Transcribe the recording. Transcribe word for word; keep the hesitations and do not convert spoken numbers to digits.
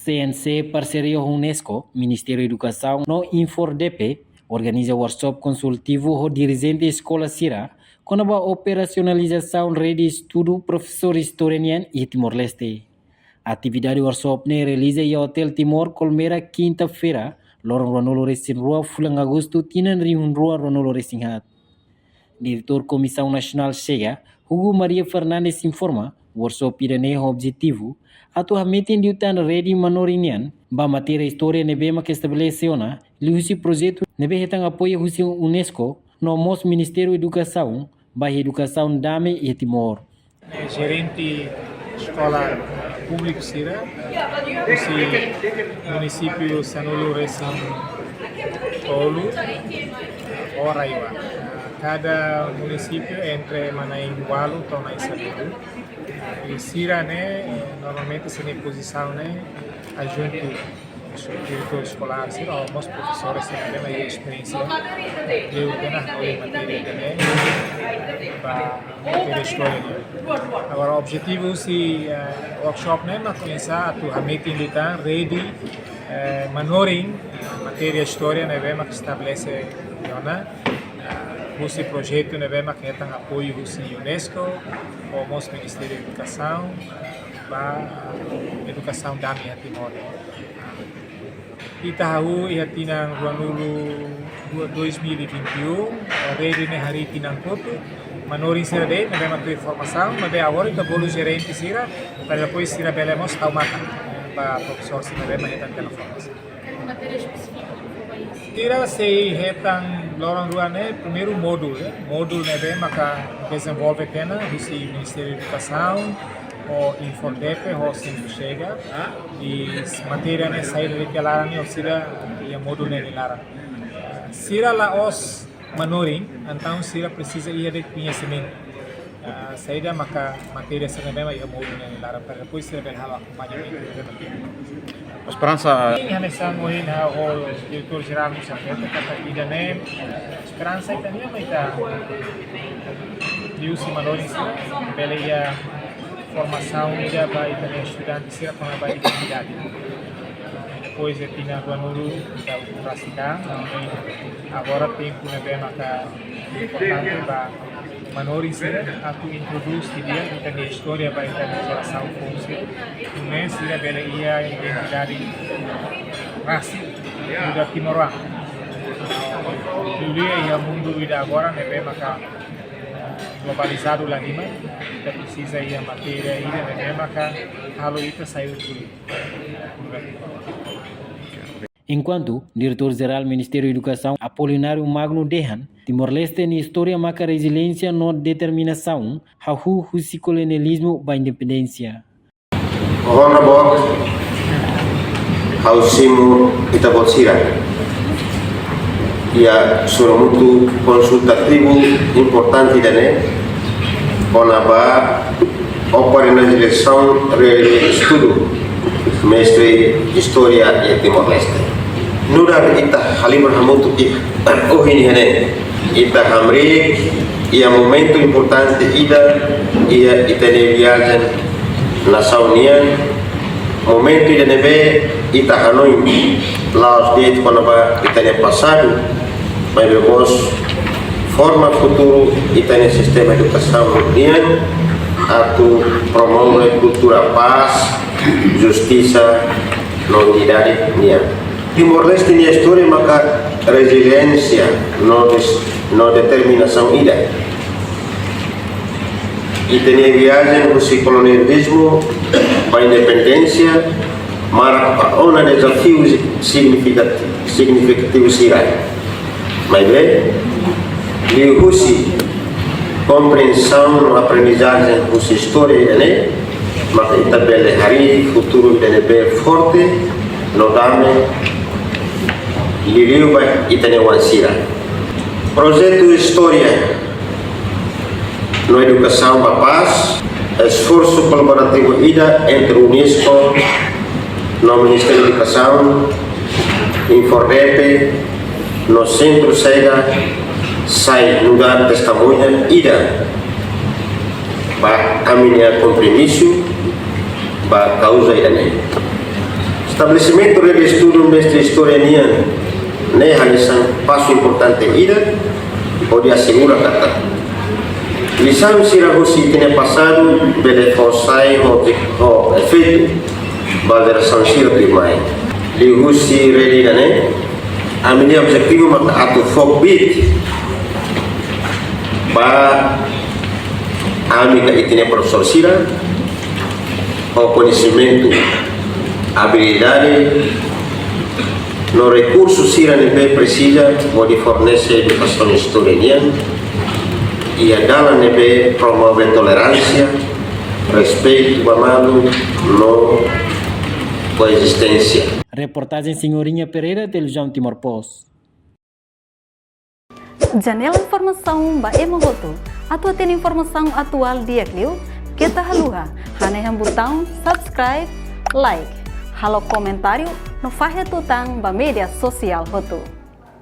C N C, parseria ho UNESCO, Ministériu Edukasaun no INFORDEPE organiza workshop konsultivu ho dirijente eskola sira kona-ba operasionalizasaun rede estudu profesór istória nian iha Timor-Leste. Atividade workshop ne'e realiza iha Hotel Timor Colmera, kinta-feira, loron ruanulu-resin-rua fulan Agostu tinan rihun rua ruanulu-resin-haat. Diretór Komisaun Nasionál SEGA, Hugo Maria Fernandes informa, workshop ida-ne'e ho objetivu atu hametin liután rede manorin nian ba matéria istória ne'ebé mak estabelese ona liuhusi projetu ne'ebé hetan apoiu husi UNESCO no mós Ministériu Edukasaun ba edukasaun dame iha Timor. Jerente eskola públiku sira husi munisípiu sanulu-resin-tolu, RAEOA. Kada munisípiu entre na'in-ualu to'o na'in-sanulu. I sira-ne'e, eh, normalmente sira-nia pozisaun ne'e adjuntu, diretór eskolár sira, ou mós profesores sira ne'ebé mak iha esperiénsia, liu tiha ona hodi matéria ida-ne'e ba matéria istória nian. Agora, objetivu husi, eh, workshop ne'e mak komesa atu hametin liután rede, eh, manorin, eh, matéria istória ne'ebé mak estabelese ona, eh, husi projetu ne'ebé mak hetan apoiu husi UNESCO, ou mós Ministériu Edukasaun, ba, eh, edukasaun dame iha Timor. Ita hahú iha tinan ruanulu, dua, dois mil e vinte e um, rede ne'e harii tinan kotuk, manorin sira de'it ne'ebé mak tuir formasaun, maibé agora ita bolu jerente sira, para depois sira bele mós tau matan ba profesór sira ne'ebé mak hetan tiha ona formasaun. Sira sei hetan loron rua ne'e primeiru módulu, eh, módulu ne'ebé maka dezenvolve tiha ona husi Ministériu Edukasaun, ho INFORDEPE, ho Sentru SEGA, i matéria ne'e saida de'it iha laran ne'e, ou sira iha módulu ne'e nia laran. Sira la'ós manorin, entaun sira presiza iha de'it koñesimentu. Ah, saida maka matéria sira ne'ebé mak iha módulu ne'e nia laran, para depois sira bele halo akompañamentu ne'ebé mak di'ak. Esperansa. Sin, hanesan ohin ha'u ho Diretór Jerál mós hatete katak ida-ne'e esperansa ita-nian mak ita liuhusi manorin sira bele iha formasaun ida ba ita-nia estudante sira kona-ba identidade. Depois de tinan ruanulu ita rasik an, agora tempu ne'ebé maka importante ba manorin sira atu introdús tiha ona ita-nia istória ba ita-nia jerasaun foun sira. Nune'e sira bele iha identidade rasik nu'udar timoroan. Liuliu iha mundu ida agora ne'ebé maka globalizadu la liman, ita presiza iha matéria ida ne'ebé maka halo ita sai orgullu. Enkuantu, Diretór Jerál Ministériu Edukasaun, Apolinário Magno dehan, Timor-Leste nia istória maka reziliénsia no determinasaun, hahú husi kolonializmu ba independénsia. Honra boot, ha'u simu ita-boot sira iha sorumutu konsultativu importante ida-ne'e, kona-ba operasionalizasaun rede estudu mestre istória iha Timor-Leste. Nu'udar ita halimar hamutuk iha ohin iha ne'e, ita hamriik iha momentu importante ida iha ita-nia viajen nasaun nian, momentu ida ne'ebé ita hanoin la'ós de'it kona-ba ita-nia pasadu, maibé mós forma futuru ita-nia sistema edukasaun nian atu promove kultura pás, justisa no unidade nian. Timor-Leste nia istória maka reziliénsia no des-, no determinasaun ida. Ita-nia viajen husi kolonializmu ba independénsia marka ona dezafiu signifikati-, signifikativu sira. Maibé, liuhusi komprensaun no aprendizajen husi istória ida-ne'e, maka ita bele harii futuru ida ne'ebé forte no dame, liuliu ba ita-nia oan sira. Projetu Istória no Edukasaun ba Pás, esforsu kolaborativu ida entre UNESCO no Ministériu Edukasaun, INFORDEPE no Sentru SEGA, sai nu'udar testemuña ida ba ami-nia kompromisu ba kauza ida-ne'e. Estabelesimentu Rede Estudu Mestre Istória nian ne'e hanesan pasu importante ida hodi asegura katak lisaun sira husi ita-nia pasadu bele fó sai ho, ho efeitu ba jerasaun sira tuirmai. Liuhusi rede ida-ne'e, ami-nia objetivu maka atu fó kbiit ba ami ka ita-nia profesór sira ho koñesimentu, abilidade no rekursu sira ne'ebé presiza hodi fornese edukasaun istória nian iha dalan ne'ebé promove toleránsia, respeitu ba malu no koezisténsia. Reportajen Senhorinha Pereira, Televizaun Timor Post. Janela informasaun ba ema hotu. Atu hatene informasaun atuál di'ak liu, keta haluha hanehan butaun subscribe, like, halo komentáriu no fahe tutan ba média sosiál hotu.